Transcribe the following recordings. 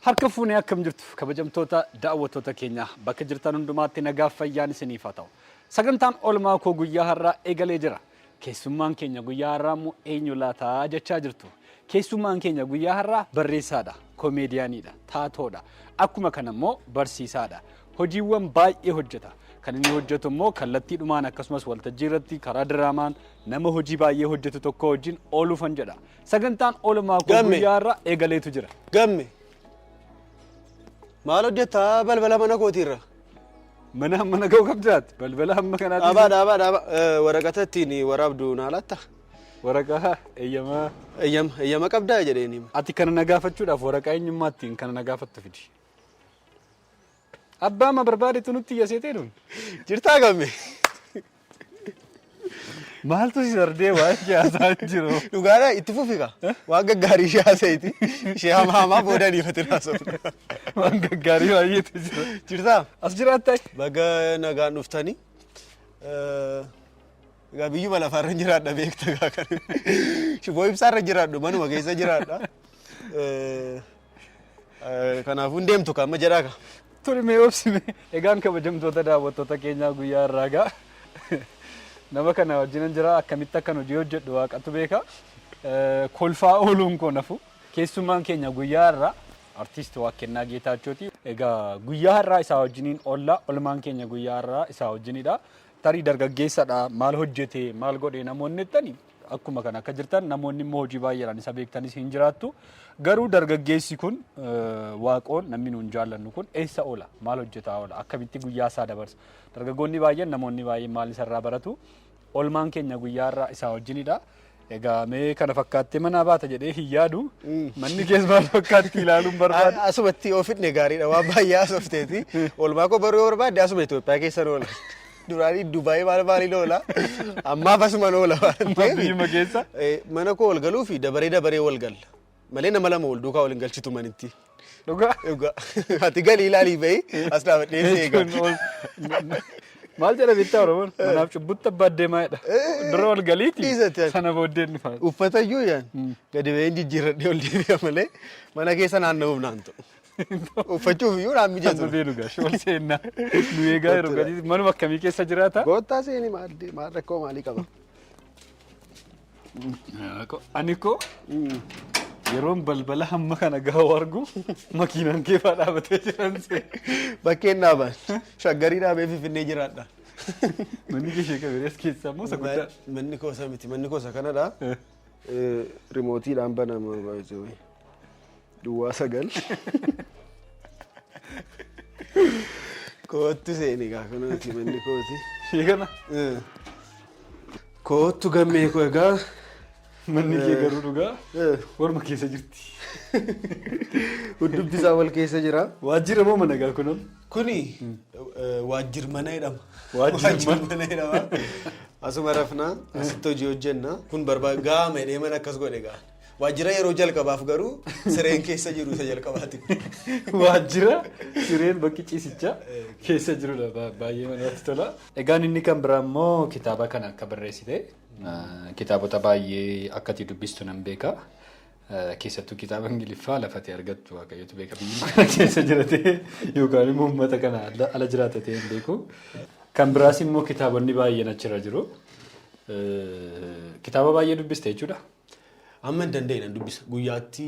Harka fuunee akkam jirtu kabajamtoota daawwattoota keenya bakka jirtan hundumaatti nagaaf fayyaan isiniif haa ta'u. Sagantaan oolmaa koo guyyaa har'aa eegalee jira. Keessummaan keenya guyyaa har'aa immoo eenyu laataa jechaa jirtu. Keessummaan keenya guyyaa har'aa barreessaadha, komeediyaaniidha, taatoodha. Akkuma kana immoo barsiisaadha. Hojiiwwan baay'ee hojjeta. Kan inni hojjetu immoo kallattiidhumaan akkasumas waltajjii irratti karaa diraamaan nama hojii baay'ee hojjetu tokko wajjin ooluufan jedha. Sagantaan oolmaa koo Gamme. guyyaa har'aa eegaleetu jira. Gamme. Maal hojjettaa balbala mana kootiirra? Mana hamma na ga'u qabdaati. Balbala hamma kanaatti. Dhaabaa dhaabaa dhaabaa. Waraqata ittiin waraabdu naa laatta? Waraqaa eeyyamaa. Eeyyama eeyyama qabdaa jedheen hima. Ati kana na gaafachuudhaaf waraqaa eenyummaa ittiin kana na gaafattu fidi. Abbaa ma barbaadetu nutti iyya seetee nun. Jirtaa gamme? Maaltu si sardee waan siyaasaa jiru? Dhugaadha itti fufi kaa. Waan gaggaarii ishee haasa'iti. Ishee hamaa hamaa booda dhiifate haasofna. Waan gaggaarii baay'eetu jira. Jirtaa? As jiraattaa? Baga nagaan dhuftani. Egaa biyyuma lafaarra jiraadha beekta gaa kan. Shiboo ibsaarra jiraadhu manuma keessa jiraadha. Kanaafuu hin deemtu kaa amma jedhaa kaa. Tole mee obsime. Egaan kabajamtoota daawwattoota keenyaa guyyaa har'aa gaa nama kana wajjinan jira akkamitti akkan hojii hojjedhu waaqatu beeka. Kolfaa ooluun koo nafu. Keessummaan keenya guyyaa har'aa Artiist Waaqkennaa Geetaachooti. Egaa guyyaa har'aa isaa wajjiniin oolla. Olmaan keenya guyyaa har'aa isaa wajjinidha. Tarii dargaggeessadha maal hojjete maal godhe namoonni jettani akkuma kana akka jirtan namoonni immoo hojii baay'eedhaan isa beektanis hin jiraattu. Garuu dargaggeessi kun waaqoon namni nuun jaallannu kun eessa oola maal hojjetaa oola akkamitti guyyaa isaa dabarsa dargaggoonni baay'een namoonni baay'een maal isarraa baratu olmaan keenya guyyaa irraa isaa wajjinidha. Egaa mee kana fakkaattee manaa baata jedhee hin yaadu. Manni kees maal fakkaatti ilaaluun barbaada. Asumatti yoo fidne gaariidha waan baay'ee haasofteeti. Oolmaa koo baruu yoo barbaadde asuma Itoophiyaa keessan oola. Duraanii Dubaayii maal maaliin oola. Ammaaf asuman oola waan ta'eef. Biyyuma keessa. Mana koo ol galuu fi dabaree dabaree wal galla. Malee nama lama wal duukaa wal hin galchitu manitti. Dhugaa. Dhugaa. Ati galii ilaalii bahi as dhaabadhee si eega. Jechuun ol- Maal jedha beektaa Oromoon? Manaaf cubbutti abbaa deemaa jedha. Dura ol galiiti. Dhiisatti ati. Sana booddee inni fa'a. Uffata iyyuu yaan gadi baheen jijjiirradhee ol deebi'a malee mana keessa naanna'uuf naan ta'u. Uffachuuf iyyuu naan mijatu. Amma beenu gaa ol seennaa. Nu eegaa yeroo gadi manuma akkamii keessa jiraata? Goottaa seeni maal maal rakkoo maalii qaba? Ani koo yeroon balbala hamma kana gahu argu makiinaan keefaa dhaabatee jiran see. Bakkeen dhaaban shaggarii dhaabee finfinnee jiraadha. Manni kee ishee qabees keessaa immoo isa guddaa. Manni koo isa miti manni koo isa kanadha. Rimootiidhaan banama baay'ee. Duwwaa 9. Koottu seeni gaa kunuuti manni kooti. Ishee kana Koottu gammee koo egaa. Manni kee garuu dhugaa warma keessa jirti. Hundumti isaa wal keessa jira. Waajjira moo mana gaa kunuun? Kuni waajjir mana jedhama. Waajjir mana. mana jedhama. Asuma rafna asitti hojii hojjenna. Kun barbaada gaama jedhee mana akkas godhe gaa. Waajjira yeroo jalqabaaf garuu sireen keessa jiru isa jalqabaati. Waajjira sireen bakki ciisichaa keessa jirudha. Baay'ee namatti tola. Egaan inni kan biraa immoo kitaaba kana akka barreessite kitaabota baay'ee akka ati dubbistu nan beeka. Keessattuu kitaaba Ingiliffaa lafati argattu Waaqayyotu beeka biyyi kana keessa jiratee yookaan immoo uummata kana ala jiraate ta'ee hin beeku. Kan biraas immoo kitaabonni baay'een achirra jiru. Kitaaba baay'ee dubbiste jechuudha. Amma hin danda'e nan dubbisa. Guyyaatti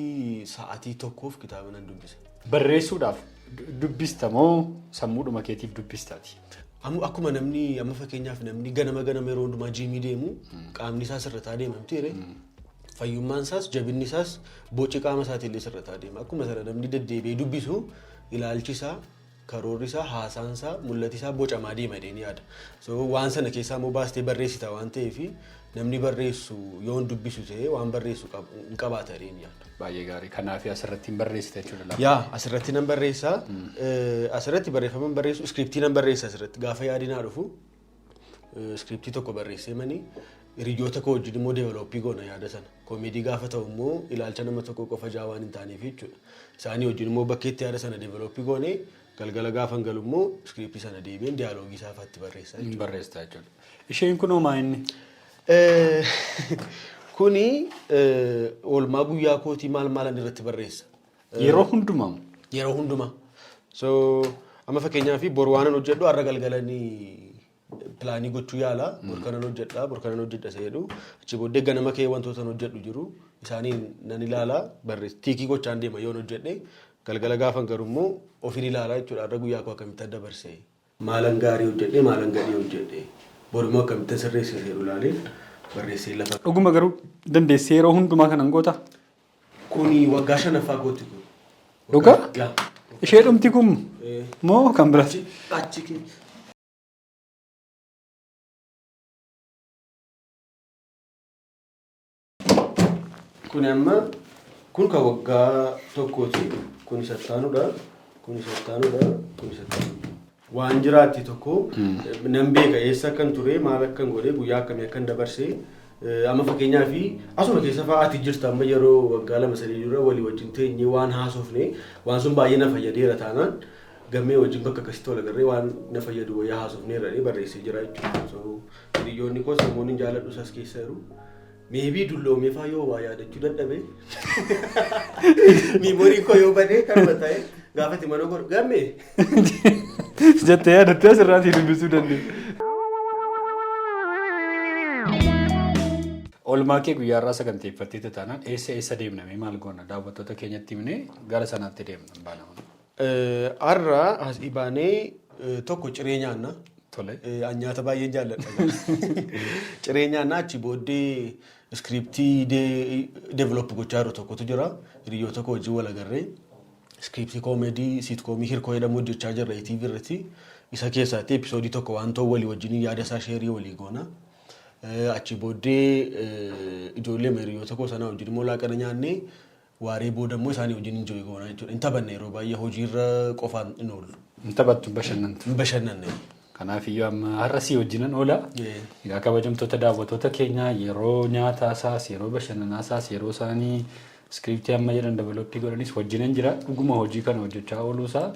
sa'aatii tokkoof kitaaba nan dubbisa. Barreessuudhaaf dubbista moo sammuudhuma keetiif dubbistaati? Amma akkuma namni amma fakkeenyaaf namni ganama ganama yeroo hundumaa jiimii deemu qaamni isaa sirrataa deema miti ree? Fayyummaan isaas jabinni isaas boci qaama isaatii illee sirrataa deema. Akkuma sana namni deddeebi'ee dubbisu ilaalchi isaa, karoorri isaa, haasaan isaa, mul'ati isaa bocamaa deema jedheen yaada. So waan sana keessaa immoo baastee barreessita waan ta'eef namni barreessu yoo hin dubbisu ta'e waan barreessu hin qabaata jedheen yaada. Baay'ee gaarii. Kanaaf asirratti hin barreessita jechuudha lafa. Yaa, asirratti nan barreessa. Asirratti barreeffama hin barreessu, scriptii nan barreessa asirratti. Gaafa yaadinaa dhufu scriptii tokko barreessee manii hiriyoota koo wajjin immoo develop goona yaada sana. Comedy gaafa ta'u immoo ilaalcha nama tokko qofa jaa waan hin taaneef jechuudha. Isaanii wajjin immoo bakkeetti yaada sana develop goone, galgala gaafa hin galu immoo scriptii sana deebiin dialogue isaa fa'aatti barreessa. Hin barreessita jechuudha. Isheen kunoo maa inni? Kuni oolmaa guyyaa kootii maal maalan irratti barreessa. Yeroo hundumaa? Yeroo hundumaa. So amma fakkeenyaaf bor waan hojjedhu har'a galgalanii plan gochuu yaala. Bor kanan hojjedha, bor kanan hojjedha isa jedhu. Achi booddee ganama kee wantoota hojjedhu jiru. Isaaniin nan ilaala, barreessa. Tick gochaan deema yoon hojjedhe. Galgala gaafan garuu immoo ofiin ilaala jechuudha. Har'a guyyaa koo akkamitti adda dabarse? Maalan gaarii hojjedhe, maalan gadhee hojjedhe? Bor immoo akkamitti sirreesse jedhu ilaalee barreessee lafa. Dhuguma garuu dandeessee yeroo hundumaa kanan goota? Kuni waggaa shanaffaa kooti kun. Dhugaa? Yaa. Ishee dhumti kun moo kan biraati? Achi kee. Kun amma kun kan waggaa tokkooti. Kun isa ittaanudha. Kun isa ittaanudha. Kun isa ittaanudha. Waan jiraatti tokko nan beeka, eessa akkan ture, maal akkan godhe, guyyaa akkamii akkan dabarse. Amma fakkeenyaaf asuma keessa fa'aa ati jirta, amma yeroo waggaa 2-3 dura walii wajjin teenyee waan haasofne, waan sun baay'ee na fayyadeera taanaan, gammee wajjin bakka akkasitti wal agarree waan na fayyadu wayyaa haasofneerra barreessee jira jechuudha. So hiriyoonni koos namoonni hin jaaladhu isas keessa jiru. Maybe dulloomee faa yoo waa yaadachuu dadhabe, memory koo yoo badee kanuma ta'e, gaafati mana godhu gammee. Jettee yaadattee asirraatii dubbisuu dandeenya. Oolmaa kee guyyaa irraa saganteeffattee taanaan eessa eessa deemname, maal goona, daawwattoota keenyatti himnee gara sanaatti deemna baanama. Har'a asii baanee tokko ciree nyaanna. Tole. An nyaata baay'een jaalladha. Ciree nyaannaa, achi booddee scriptii develop gochaa jiru tokkotu jira. Hiriyoota koo wajjin wal agarree scriptii comedy sitcom Hirkoo jedhamu hojjechaa jirra ETV irratti. Isa keessaatti episode tokko waan ta'u walii wajjin yaada isaa share walii goona. Achi booddee ijoollee hiriyoota koo sanaa wajjin immoo laaqana nyaannee, waaree booda immoo isaanii wajjin enjoy goona jechuudha. Hin taphanne, yeroo baay'ee hojiirra qofaan hin oollu. Hin taphattu, bashannantu. Hin bashannanne. Kanaaf iyyuu amma har'a si wajjinan oola. Egaa kabajamtoota daawwattoota keenyaa, yeroo nyaataa isaas, yeroo bashannanaa isaas, yeroo isaanii scriptii amma jedhan develop godhanis wajjinan jira. Dhuguma hojii kana hojjechaa ooluusaa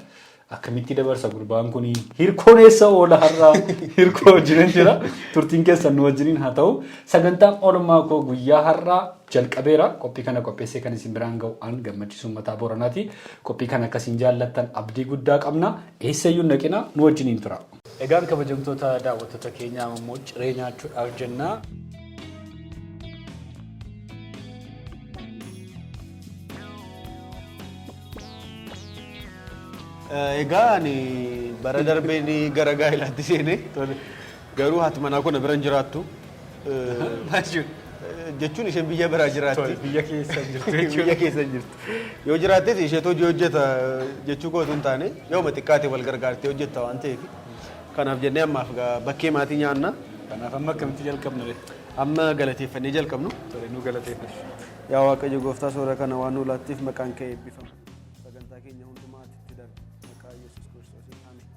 akkamitti dabarsa gurbaan kun, Hirkoon eessa oola har'a, Hirkoo wajjinan jira. Turtiin keessan nu wajjiniin haa ta'u. Sagantaan oolmaa koo guyyaa har'aa jalqabeera. Qophii kana qopheessee kan isin biraan ga'u an Gammachiisuu Mataa Booranaati. Qophii kana akkasiin jaallattan abdii guddaa qabna. Eessayyuu hin dhaqina, nu wajjiniin tura. Egaan kabajamtoota daawwattoota keenyaa, immoo ciree nyaachuudhaaf jenna. Egaa ani bara darbeen gara gaa'ilaatti seene. Garuu haati manaa kun na bira hin jiraattu. Jechuun isheen biyya biraa jiraatti. Biyya keessa hin jirtu jechuudha. Biyya keessa hin jirtu. Yoo jiraattes isheetu hojii hojjeta jechuu kootu hin taane, yooma xiqqaate wal gargaartee hojjetta waan ta'eef. Kanaaf jennee ammaaf bakkee maatii nyaanna. Kanaaf amma akkamitti jalqabna ree? Amma galateeffannee jalqabnu. Tole, nu galateeffadhu. Yaa Waaqayyo Gooftaa, soora kana waan nu laatteef maqaan kee eebbifama. Sagantaa keenya hundumaa ati itti darbi. Maqaa Yesuus Kiristoosiin, ameen.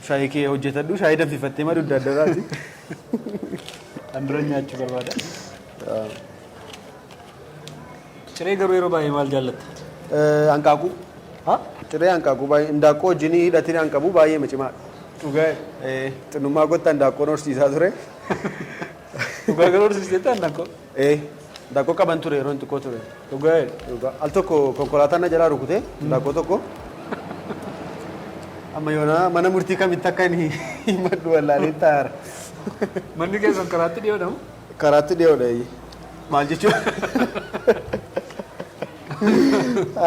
Shaayii kee hojjetadhu, shaayii danfifattee madu adda addaraati. Kan dura nyaachuu barbaada. Ciree garuu yeroo baay'ee maal jaallatta? Hanqaaquu. Ciree hanqaaquu baay'ee, indaaqqoo wajjin hidhatee an qabu baay'ee cimaadha. Dhugaa? Xinnummaa gotta indaaqqoon horsiisaa ture. Dhugaa garuu horsiisteetta handaaqqoo? Indaaqqoo qaban ture yeroo xiqqoo ture. Dhugaa? Dhugaa. Al tokko konkolaataan na jalaa rukutee indaaqqoo tokko. Amma yoona mana murtii kamitti akka inni himadhu wallaalee taa'aara. Manni keessan karaatti dhiyoodha moo? Karaatti dhiyoodha. Maal jechuudha?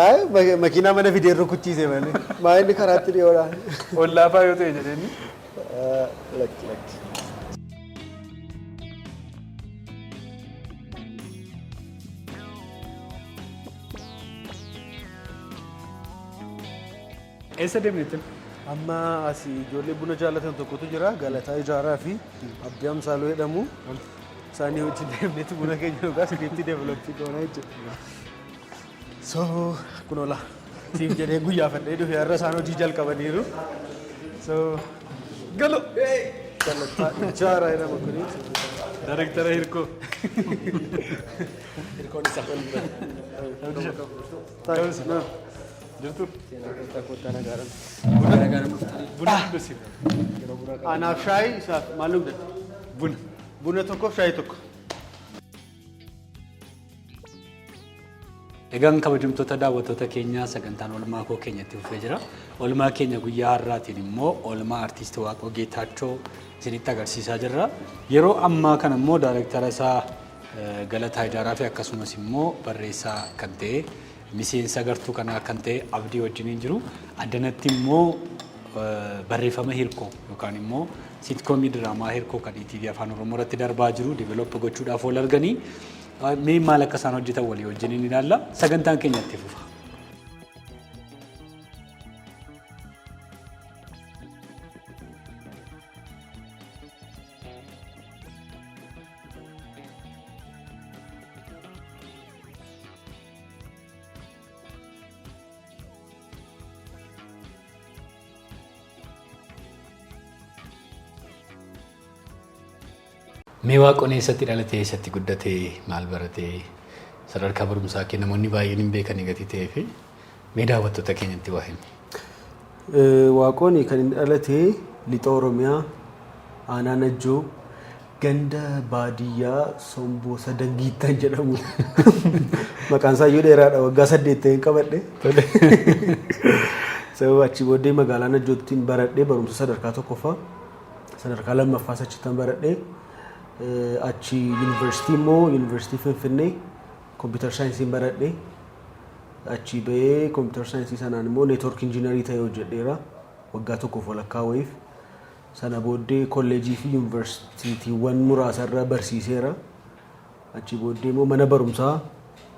Ay, makiinaa mana fidee rukuchiise malee. Maa inni karaatti dhiyoodha. Ollaafaa yoo ta'e jedheenni. Lakki, lakki. Eessa deemnetti? Amma asii ijoollee buna jaallatan tokkotu jira. Galataa Ijaaraa fi Abdii Amsaaluu jedhamu. Isaanii wajjin deemneetu buna keenya dhugaa script develop goona jechuudha. So kun ola. Siif jedhee guyyaa fadhee dhufe, har'a isaan hojii jalqabaniiru. So Galo! Galataa Ijaaraa jedhama kuni. Daayirektara Hirkoo. Hirkoon isaa. Jirtu? Buna dubbisiif. Anaaf shaayii, isaaf maal dhugda? Buna. Buna tokkoof shaayii tokko. Egaan kabajamtoota daawwattoota keenyaa, sagantaan oolmaa koo keenyatti fufee jira. Oolmaa keenya guyyaa har'aatiin immoo oolmaa artiistii Waaqoo Geetaachoo isinitti agarsiisaa jirra. Yeroo ammaa kana immoo daayirektara isaa Galataa Ijaaraa fi akkasumas immoo barreessaa kan ta'e, miseensa gartuu kanaa kan ta'e Abdii wajjiniin jiru. Addanatti immoo barreeffama Hirkoo yookaan immoo sitcom diraamaa Hirkoo kan ETV Afaan Oromoo irratti darbaa jiru develop gochuudhaaf wal arganii mee maal akka isaan hojjetan walii wajjiniin ilaalla. Sagantaan keenya itti fufa. Mee Waaqoon eessatti dhalate, eessatti guddate, maal barate, sadarkaa barumsaa kee namoonni baay'een hin beekanii gatii ta'ee fi mee daawwattoota keenyatti waa himi. Waaqoon kan inni dhalate lixa Oromiyaa, aanaa Najjoo, ganda baadiyyaa Somboo Sadangiittaan jedhamu. Maqaan isaa iyyuu dheeraadha, waggaa 8 ta'een qabadhe. Sababa achii booddee magaalaa Najjootti baradhee, barumsa sadarkaa tokkoffaa, sadarkaa lammaffaas achittan baradhee, achi yuunivarsiitii immoo yuunivarsiitii Finfinnee computer scienceiin baradhee, achi bahee computer science sanaan immoo network engineer ta'ee hojjedheera waggaa tokkoof walakkaa wayiif. Sana booddee kolleejii fi yuunivarsiitiiwwan muraasa irra barsiiseera. Achi booddee immoo mana barumsaa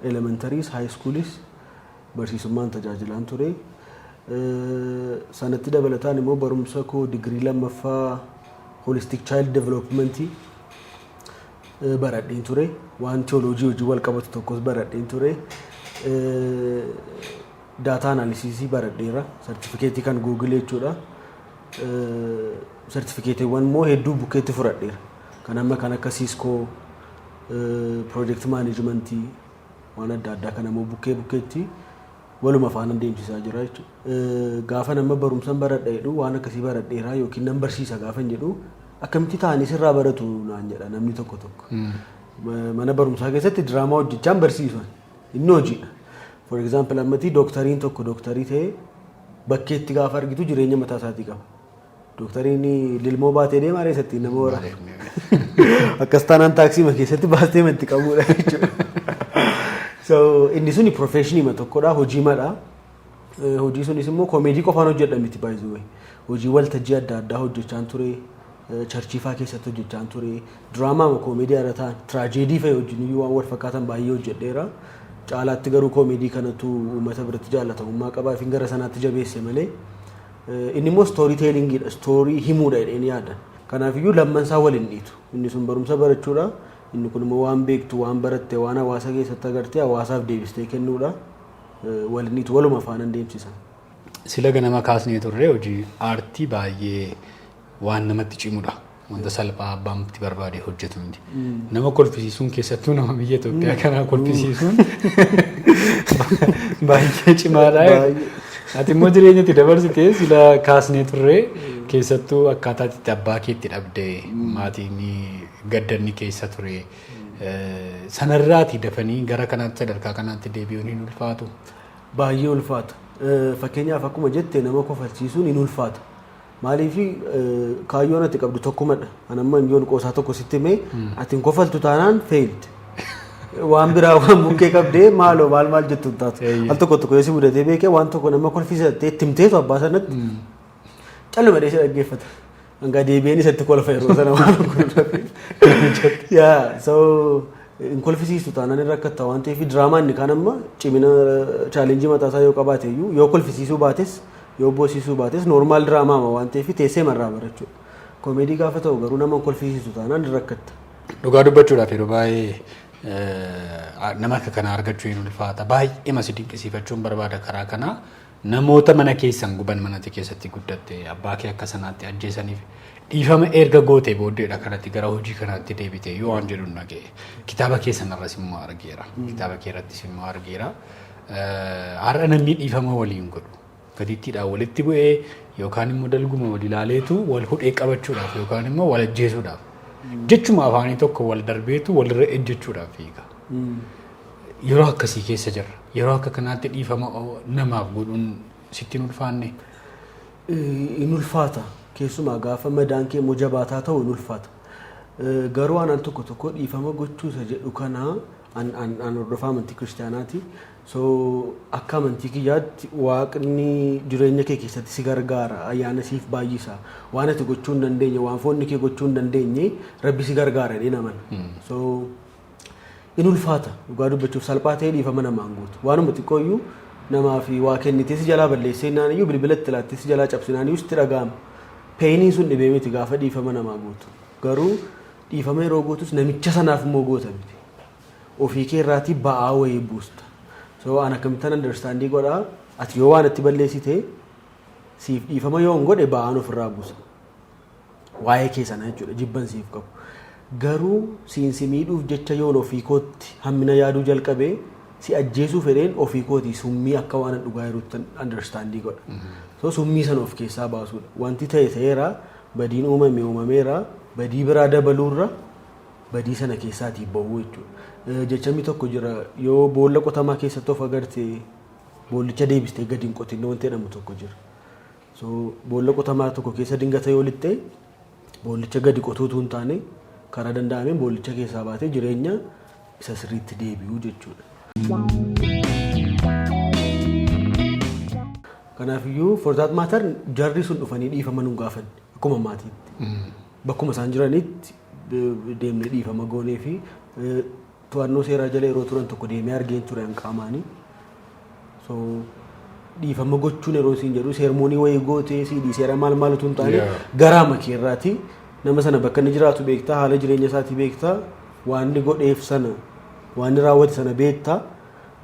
elementarys, high schoolis barsiisummaan tajaajilaan ture. Sanatti dabalataan immoo barumsa koo digirii lammaffaa holistic child development baradheen ture. Waan teoloojii hojii wal qabatu tokkos baradheen ture. Data analysis baradheera. Sartifikeetii kan Google jechuudha. Sartifikeetiiwwan immoo hedduu bukkeetti fudhadheera. Kan amma kan akka Cisco, project management, waan adda addaa kan ammoo bukkee bukkeetti waluma faana deemsisaa jira jechuudha. Gaafa nama barumsan baradha jedhu, waan akkasii baradheera yookiin nan barsiisa gaafa jedhu, akkamitti ta'anii sirraa baratu naan jedha namni tokko tokko. Mana barumsaa keessatti diraamaa hojjechaan barsiisan, inni hojiidha. For example, ammatti dooktariin tokko dooktarii ta'ee bakkeetti gaafa argitu jireenya mataa isaatii qaba. Dooktariin lilmoo baatee deemaa reessatti nama waraana. Akkas taanaan taaksii keessatti baastee itti qabudha jechuudha. So inni suni professionii tokkodha, hojii madha. Hojii sunis immoo koomeedii qofaan hojjedha miti, by the way. Hojii waltajjii adda addaa hojjechaan ture. Church faa keessatti hojjechaan ture. Diraamaa koomeedii irra ta'an, tiraajeedii fa'i wajjin iyyuu waan wal fakkaatan baay'ee hojjedheera. Caalaatti garuu koomeedii kanatu uummata biratti jaallatamummaa qabaa fi gara sanaatti jabeesse malee. Inni immoo story tellingiidha. Story himuudha jedheen yaada. Kanaafiyyuu lamman isaa wal hin dhiitu. Inni sun barumsa barachuudha. Inni kun immoo waan beektu, waan baratte, waan hawaasa keessatti agartee hawaasaaf deebistee kennuudha. Wal hin dhiitu, waluma faana deemsisan. Sila ganama kaasnee turre, hojii aartii baay'ee waan namatti cimudha. Wanta salphaa abbaan itti barbaade hojjetu miti. Nama kolfisiisuun, keessattuu nama biyya Itoophiyaa kanaa kolfisiisuun baay'ee cimaadha. Ati immoo jireenya itti dabarsitee sila kaasnee turre, keessattuu akkaataa itti abbaa keetti dhabde, maatiin gaddanni keessa ture. Sanarraati dafanii gara kanaatti, sadarkaa kanaatti deebi'uun hin ulfaatu. Baay'ee ulfaata. Fakkeenyaaf, akkuma jette, nama kofalchiisuun hin ulfaata. Maaliif? Kaayyoon ati qabdu tokkumadha. Ani amma yoon qoosaa tokko sitti himee ati hin kofaltu taanaan, failed. Waan biraa waan bukkee qabdee maaloo maal maal jettu hin taatu. Al tokko tokko yoo si mudatee beekee waan tokko nama kolfisiisattee itti himteetu abbaa sanatti calluma dheesee dhaggeeffata. Hanga deebi'een isatti kolfa yeroo sana waan kun. Yaa, so hin kolfisiistu taanaan irra rakkatta waan ta'eef, diraamaan inni kaan amma cimina challenge mataa isaa yoo qabaate iyyuu, yoo kolfisiisuu baates, yoo boosisuu baates, normal diraamaa waan ta'eef teessee marraa barachuudha. Komeedii gaafa ta'u garuu nama hin kolfisiistu taanaan irra rakkatta. Dhugaa dubbachuudhaaf, yeroo baay'ee nama akka kanaa argachuu hin ulfaata. Baay'ee masi dinqisiifachuun barbaada karaa kanaa. Namoota mana keessan guban, manatti keessatti guddatte, abbaa kee akka sanaatti ajjeesaniif dhiifama erga gootee booddeedha kanatti gara hojii kanaatti deebite yoo waan jedhu naga'e. Kitaaba keessan irras immoo argeera. Kitaaba kee irrattis immoo argeera. Har'a namni dhiifama waliin godhu gatiittiidhaan walitti bu'ee yookaan immoo dalguma wal ilaaleetu wal hudhee qabachuudhaaf yookaan immoo wal ajjeesuudhaaf jechuma afaanii tokko wal darbeetu walirra ejjechuudhaaf fiiga. Yeroo akkasii keessa jirra. Yeroo akka kanaatti dhiifama namaaf godhuun sitti hin ulfaanne? In ulfaata. Keessumaa gaafa madaan kee immoo jabaataa ta'u in ulfaata. Garuu anaan tokko tokko dhiifama gochuu isa jedhu kana an hordofaa amantii kiristaanaati. So akka amantii kiyyaatti Waaqni jireenya kee keessatti si gargaara, ayyaana siif baay'isa. Waan ati gochuu hin dandeenye, waan foonni kee gochuu hin dandeenye, Rabbi si gargaara jedhee amana. So in ulfaata, dhugaa dubbachuuf salphaa ta'ee dhiifama namaan gootu. Waanuma xiqqoo iyyuu namaa fi waa kennitee si jalaa balleessee naan iyyuu, bilbila itti laattee si jalaa cabsinaan iyyuu sitti dhaga'ama. Painiin sun dhibee miti gaafa dhiifama namaa gootu. Garuu dhiifama yeroo gootus namicha sanaaf immoo goota miti. Ofii kee irraatii ba'aa wayii buusta. So an akkamittan understandii godhaa, ati yoo waan itti balleessite siif dhiifama yoo hin godhe, ba'aan ofirraa buusa. Waa'ee kee sana jechuudha, jibban siif qabu. Garuu siin si miidhuuf jecha yoon ofii kootti hammina yaaduu jalqabee, si ajjeesuu fedheen ofii kootii summii akka waan dhugaa jirutti understandii godha. So summii sana of keessaa baasuudha. Wanti ta'e ta'eera, badiin uumame uumameera, badii biraa dabaluurra badii sana keessaatii bahuu jechuudha. Jechamni tokko jira, yoo boolla qotamaa keessatti of agarte boollicha deebistee gadi hin qotin wanti jedhamu tokko jira. So boolla qotamaa tokko keessa dingata yoo lixxe, boollicha gadi qotuutu hin taane, karaa danda'ameen boollicha keessaa baatee jireenya isa sirriitti deebi'uu jechuudha. Kanaafiyyuu, for that matter, jarri sun dhufanii dhiifama nu gaafanne akkuma maatiitti. Bakkuma isaan jiranitti deemnee dhiifama goonee fi to'annoo seeraa jala yeroo turan tokko deemee argeen ture an qaamaanii. So dhiifama gochuun yeroo siin jedhu ceremony wayii gootee siidii seera maal maal utuu hin taane, garaa makeerraati nama sana bakka inni jiraatu beektaa, haala jireenya isaatii beektaa, waan inni godheef sana, waan inni raawwate sana beektaa,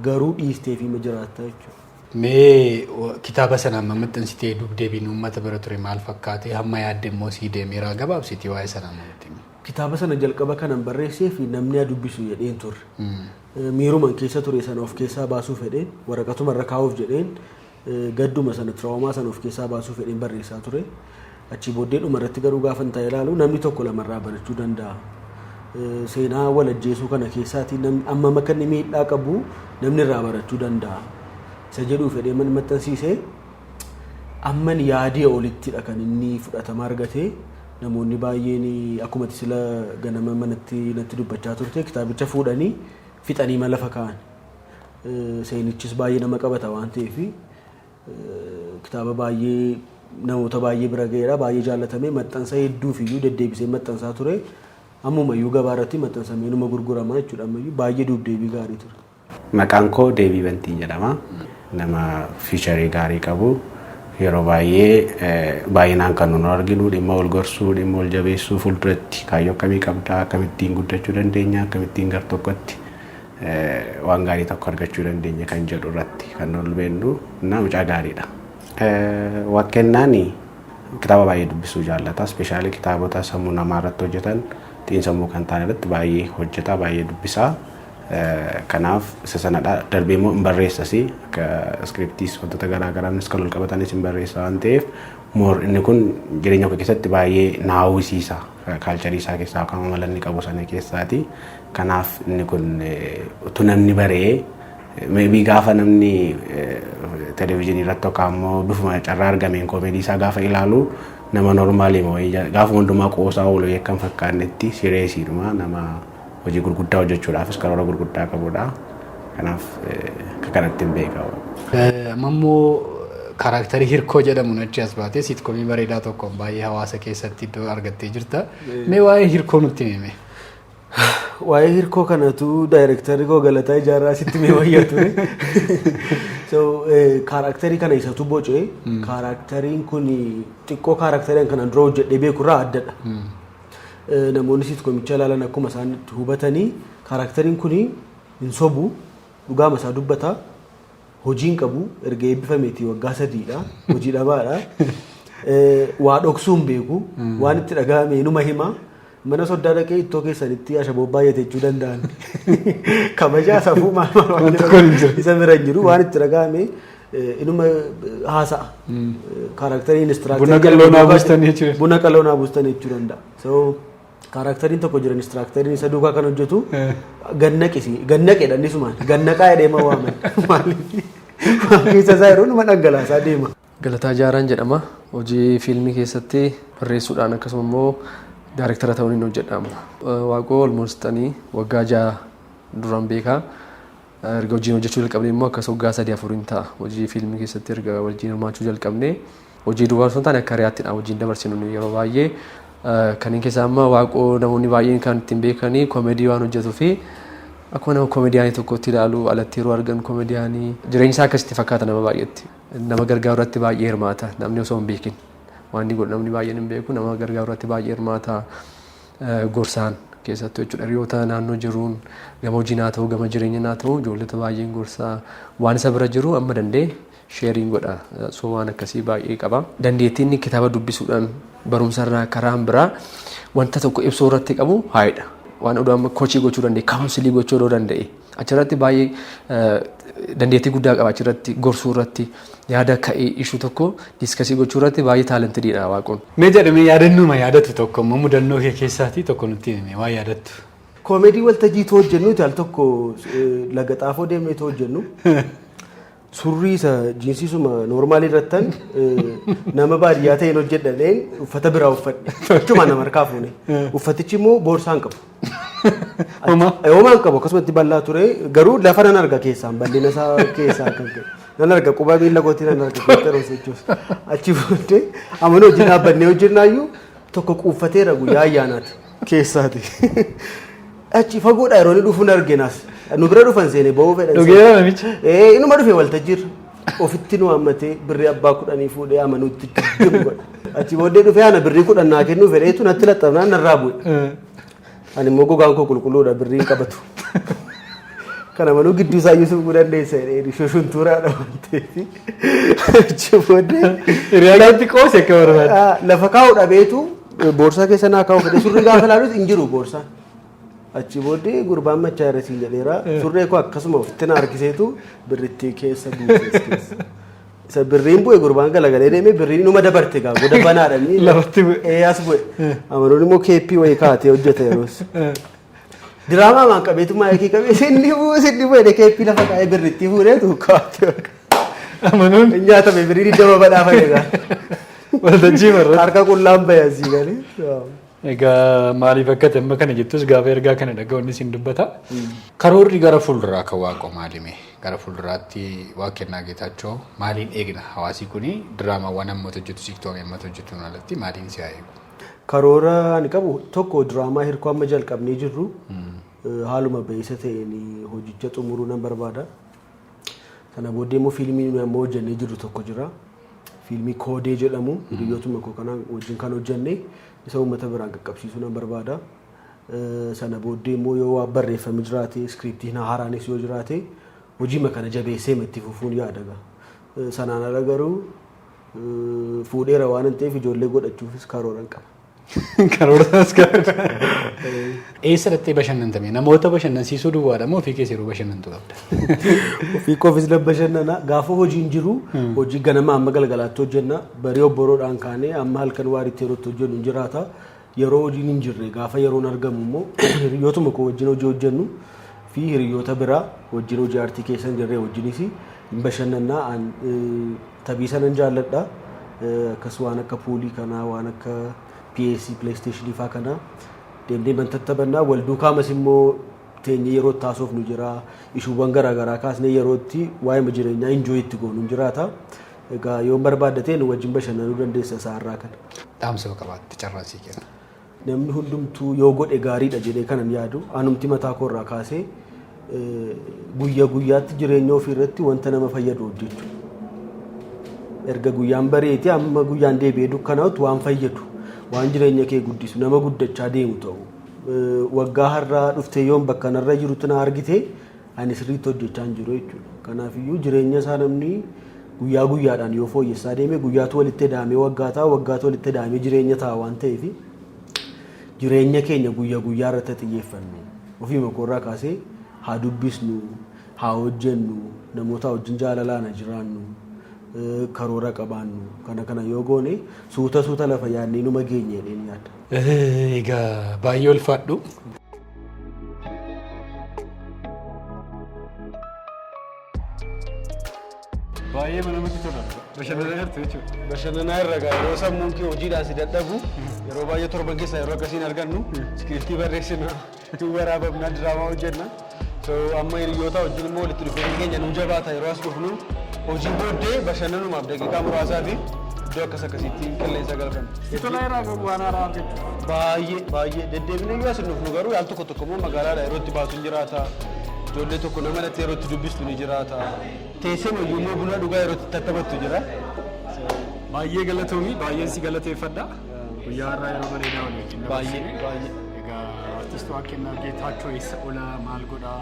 garuu dhiistee fi jiraatta jechuudha. Mee kitaaba sana amma maxxansitee dubdeebiin uummata bira ture maal fakkaate? Hamma yaadde immoo sii deemeera? Gabaabsitii waa'ee sanaa nutti himi. Kitaaba sana jalqaba kanan barreessee fi namni haa dubbisu jedheen turre. Miiruman keessa ture sana of keessaa baasuu fedheen, waraqatuma irra kaa'uuf jedheen, gadduma sana, trauma sana of keessaa baasuu fedheen barreessaa ture. Achi booddee dhuma irratti garuu gaafa hin ta'e ilaalu, namni tokko lamarraa barachuu danda'a. Seenaa wal ajjeesuu kana keessaatii namni amma akka inni miidhaa qabu namni irraa barachuu danda'a. Isa jedhuu fedhee man maxxansiisee, amman yaadee olittidha kan inni fudhatama argate. Namoonni baay'een akkuma ati sila ganama manatti natti dubbachaa turte, kitaabicha fuudhanii fixanii ma lafa kaa'an. Seenichis baay'ee nama qabata waan ta'eef, kitaaba baay'ee namoota baay'ee bira ga'eera, baay'ee jaallatamee maxxansa hedduuf iyyuu deddeebisee maxxansaa ture. Ammumayyuu gabaa irratti maxxansamee numa gurgurama jechuudha, ammayyuu baay'ee duubdeebii gaarii ture. Maqaan koo Deebii Bantii jedhama. Nama future gaarii qabu. Yeroo baay'ee baay'inaan kan nuti arginu dhimma wal gorsuu, dhimma wal jabeessuu, fuulduratti kaayyoo akkamii qabdaa, akkamittiin guddachuu dandeenya, akkamittiin gar tokkotti waan gaarii tokko argachuu dandeenya kan jedhu irratti kan ol beennu na mucaa gaariidha. Waaqkennaan kitaaba baay'ee dubbisuu jaallata. Especially kitaabota sammuu namaa irratti hojjetan, xiinsammuu kan ta'an irratti baay'ee hojjeta, baay'ee dubbisa. Kanaaf isa sanadha. Darbee immoo hin barreessas, akka scriptiis wantoota garaa garaanis kan wal qabatanis hin barreessa waan ta'eef, more inni kun jireenya koo keessatti baay'ee na hawwisiisa. Culture isaa keessaa yookaan amala inni qabu sana keessaati. Kanaaf inni kun utuu namni baree, maybe gaafa namni televezyiinii irratti yookaan immoo bifuma carraa argameen koomedii isaa gaafa ilaalu, nama normal gaafa hundumaa qoosaa oolu akka hin fakkaannetti sireesiidhuma nama. Hojii gurguddaa hojjechuudhaafis karoora gurguddaa qabudha. Kanaaf akka kanatti hin beeka. Amma immoo character Hirkoo jedhamuun achi as baatee sitcom bareedaa tokkoon baay'ee hawaasa keessatti iddoo argattee jirta. Mee waa'ee Hirkoo nutti himi. Waa'ee Hirkoo kanatu directorri koo Galataa Ijaarraa sitti mee wayya ture. So character kana isatu boce. Characteriin kun xiqqoo character kana dura hojjedhee beekurraa addadha. Namoonni sitcomicha ilaalan akkuma isaan itti hubatanii, characteriin kun hin sobu, dhugaama isaa dubbata. Hojii hin qabu, erga eebbifameeti waggaa 3dha, hojii dhabaadha. Waa dhoksuu hin beeku, waan itti dhagahame numa hima. Mana soddaa dhaqee ittoo keessanitti ashaboo baay'ate jechuu danda'an. Kabajaa, safuu, maal maal waan jedhamu isa bira hin jiru, waan itti dhagahame inuma haasa'a. Characteriin instructor Buna qal'oo naa buustanii jechuudha. Buna qal'oo naa buustanii jechuu danda'a. So characteriin tokko jira, instructoriin isa duukaa kan hojjetu gannaqisi gannaqedha, inni sumaan gannaqaa jedhee ma waaman, maaliif waan keessa isaa yeroo numa dhangalaasaa deema. Galataa Jaaraan jedhama. Hojii fiilmii keessatti barreessuudhaan akkasuma immoo director ta'uun hin hojjedha amma. Waaqoo almost ani waggaa 6 duraan beekaa. Erga hojiin hojjechuu jalqabne immoo akkas waggaa 3 afuriin ta'a. Hojii fiilmii keessatti erga wajjin hirmaachuu jalqabne, hojii duwwaa osoo hin taane akka hiriyaatti wajjin dabarsinu yeroo baay'ee. Kanneen keessaa amma Waaqoo namoonni baay'een kan ittiin beekanii comedy waan hojjetuu fi akkuma nama comedian tokkotti ilaalu, alatti yeroo argan comedian jireenyi isaa akkasitti fakkaata nama baay'eetti. Nama gargaaru irratti baay'ee hirmaata, namni osoo hin beekin. Waan inni godhu namni baay'een hin beeku, nama gargaaru irratti baay'ee hirmaata, gorsaan keessattuu jechuudha. Hiriyoota naannoo jiruun gama hojii naa ta'u, gama jireenya naa ta'u, ijoollota baay'een gorsaa, waan isa bira jiru amma danda'e sharing godha. So waan akkasii baay'ee qaba. Dandeettiin inni kitaaba dubbisuudhaan barumsarraa karaan biraa wanta tokko ibsuu irratti qabu haayidha. Waan oduu amma coach gochuu danda'e, counsel gochuu oduu danda'e. Achirratti baay'ee dandeettii guddaa qaba, achirratti gorsuu irratti, yaada ka'ee ishuu tokko discuss gochuu irratti baay'ee talentediidha Waaqoon. Mee jedhamee yaadannuma yaadatu tokko immoo mudannoo kee keessaatii tokko nutti himi, waan yaadattu. Comedy waltajjii too hojjennuti al tokko Laga Xaafoo deemnee too hojjennu. Surrii isa jeans suma normal irrattan nama baadiyyaa ta'een hojjedhadheen uffata biraa uffadhe. Achuma nama harkaa fuune. Uffatichi immoo boorsaa hin qabu. Homaa? Homaa hin qabu, akkasumatti bal'aa ture, garuu lafa nan arga keessaan, bal'ina isaa keessaa kan ka'e. Nan arga, quba miila kootii nan arga keessa yeroo sochoosu. Achi booddee amana hojii dhaabbannee hojjennaayyuu tokko quuffateera guyyaa ayyaanaati keessaati. Achi fagoodha yeroo inni dhufu arginaas. Nu bira dhufan seenee ba'uu fedhan. Dhugeera namichi? Ee, inuma dhufe waltajjiirra. Ofitti nu hammatee birrii abbaa 10 fuudhee amanuutti jiru godhe. Achi booddee dhufee ana birrii 10 naa kennuu fedheetu natti laxxafnaan narraa bu'e. Ani immoo gogaan koo qulqulluudha, birrii hin qabatu. Kana manuu gidduu isaa iyyuu suuquu dandeessa jedhee, shushuntuuraadha waan ta'eef. Achi booddee Hiriyaa keetti qoose akka barbaade. Lafa kaa'u dhabeetu boorsaa keessa naa kaa'u fedhe, surrii gaafa ilaalus hin jiru boorsaan. Achi booddee gurbaan machaa irra siin jedheera. Surree koo akkasuma ofitti na harkiseetu birrittii keessa buuse keessa. Isa birriin bu'e, gurbaan galagalee deemee birriin numa dabarte gaa goda banaadha. Lafatti bu'e. Ee, as bu'e. Amanuun immoo keeppii wayii kaa'atee hojjeta yeroos. Diraamaa maan qabeetu mic qabee sinni bu'u sinni bu'e, keeppii lafa kaa'ee birrittii fuudheetu kaa'atee. Amanuun Hin nyaatame, birrii 20 badhaafame gaa. Waltajjii irratti. Harka qullaan bahe asii galee. Egaa maaliif akka ta'e amma kana jettus gaafa ergaa kana dhaga'uun isin dubbata. Karoorri gara fuulduraa kan Waaqoo maalime? Gara fuulduraatti Waaqennaa Geetaachoo maaliin eegna? Hawaasi kuni diraamaawwan ammatu hojjetu, sitcom ammatu hojjetuun alatti maaliin si haa eegu? Karoora ani qabu tokko diraamaa Hirkoo amma jalqabnee jirru haaluma beeysa ta'een hojicha xumuruu nan barbaada. Sana booddee immoo fiilmii nuyi amma hojjennee jirru tokko jira. Fiilmii Koodee jedhamu hiriyootuma koo kanaan wajjin kan hojjenne, isa uummata biraan qaqqabsiisuu nan barbaada. Sana booddee immoo yoo waan barreeffame jiraate, scriptiin haaraanis yoo jiraate, hojii kana jabeessee itti fufuun yaada gaa. Sanaan ala garuu fuudheera waan hin ta'eef ijoollee godhachuufis karoora hin qaba. Karoora sanas qabda. Eessa dhattee bashannantame? Namoota bashannansiisuu duwwaadha moo ofii keessa yeroo bashannantu qabda? Ofii koofis nan bashannana. Gaafa hojiin jiru hojii ganama amma galgalaatti hojjenna. Barii obboroodhaan kaanee amma halkan waariitti yeroo itti hojjennu hin jiraata. Yeroo hojiin hin jirre, gaafa yeroon argamu immoo, hiriyootuma koo wajjin hojii hojjennu fi hiriyoota biraa wajjin hojii aartii keessa hin jirre wajjinis hin bashannannaa. Tapii sanan jaalladha. Akkas waan akka pool kanaa, waan akka PS, PlayStation faa kanaa. Deemnee bantattaphannaa wal duukaamas immoo teenyee yeroo itti haasofnu jira. Issuewwan garaagaraa kaasnee yeroo itti waa'ee jireenyaa enjoy itti goonu jiraata. Egaa yoo barbaadde nu wajjin bashannanuu dandeessa isaarraa kana. Dhaamsa yoo qabaatte carraa sii kenna. Namni hundumtuu yoo godhe gaariidha jedhee kanan yaadu, anumti mataa koo irraa kaasee, guyyaa guyyaatti jireenya ofii irratti wanta nama fayyadu hojjechuu. Erga guyyaan bareetee amma guyyaan deebi'ee dukkanaa'utti waan fayyadu, waan jireenya kee guddisu, nama guddachaa deemu ta'u. Waggaa har'aa dhuftee yoon bakka kanarra jirutti na argite, ani sirriitti hojjechaa hin jiru jechuudha. Kanaafiyyuu jireenya isaa namni guyyaa guyyaadhaan yoo fooyyessaa deeme, guyyaatu walitti edaamee waggaa ta'a, waggaatu walitti edaamee jireenya ta'a waan ta'eef, jireenya keenya guyyaa guyyaa irratti xiyyeeffannu. Ofiima koorraa kaasee haa dubbisnu, haa hojjennu, namoota wajjin jaalalaan haa jiraannu, karoora qabaannu. Kana kana yoo goone suuta suuta lafa yaadnee numa geenye jedheen yaada. Egaa baay'ee ulfaadhu. Baay'ee namatti tola. Bashannanaa jirtu jechuudha. Bashannanaa irra gaa yeroo sammuun kee hojiidhaan si dadhabu, yeroo baay'ee torban keessaa yeroo akkasiin argannu script barreessina, waraabamna, diraamaa hojjenna. So amma hiriyoota wajjin immoo walitti dhufeenyi keenya nu jabaata. Yeroo as dhufnu hojii booddee bashannanumaaf daqiiqaa muraasaa fi iddoo akkas akkasiitti qilleensa galfanna. Si tola irraa garuu waan haaraa argachuu. Baay'ee baay'ee deddeebinee yoo as hin dhufnu garuu yaal tokko tokko immoo magaalaadha yeroo itti baatu hin jiraata. Ijoollee tokko nama irratti yeroo itti dubbistu ni jiraata. Teessee wayyuu immoo buna dhugaa yeroo itti tattabattu jira. Baay'ee galatoomii, baay'een si galateeffadha. Guyyaa har'aa yeroo bareedaa walii wajjin Baay'ee dabarsine. baay'ee. Egaa artist Waaqennaa Geetaachoo eessa ola, maal godhaa,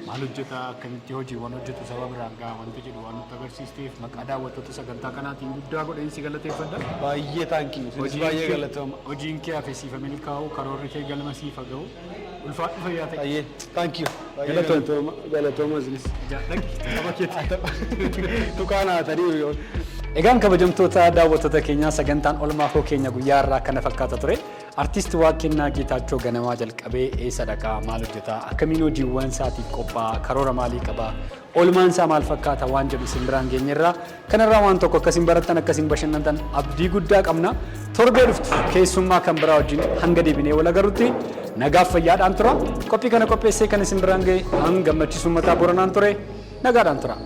maal hojjeta, akkamitti hojiiwwan hojjetu saba biraan gaha wanta jedhu waan nutti agarsiisteef maqaa daawwattoota sagantaa kanaatiin guddaa godheen si galateeffadha. Baay'ee thank you. Isinis baay'ee galatooma. Hojiin kee hafe siif milkaa'u, karoorri kee galma siif haa ga'u. Ulfaadhu, fayyaa ta'e. Baay'ee thank you. Baay'ee Galatooma. galatooma. Galatooma isinis. Dhaqi tapha keetti. Tuqaan haatanii yoo. Egaan kabajamtoota daawwattoota keenyaa, sagantaan olmaa koo keenya guyyaa har'aa kana fakkaata ture. Artiist Waaqennaa Geetaachoo ganamaa jalqabee eessa dhaqaa, maal hojjetaa, akkamiin hojiiwwan isaatiif qophaa'a, karoora maalii qabaa, oolmaan isaa maal fakkaata waan jedhu isin biraan geenyerraa. Kanarraa waan tokko akkasiin barattan, akkasiin bashannantan abdii guddaa qabna. Torbee dhuftu keessummaa kan biraa wajjin hanga deebinee wal agarrutti nagaaf fayyaadhaan tura. Qophii kana qopheessee kan isin biraan ga'e an Gammachiisuu Mataa Boranaan ture. Nagaadhaan tura.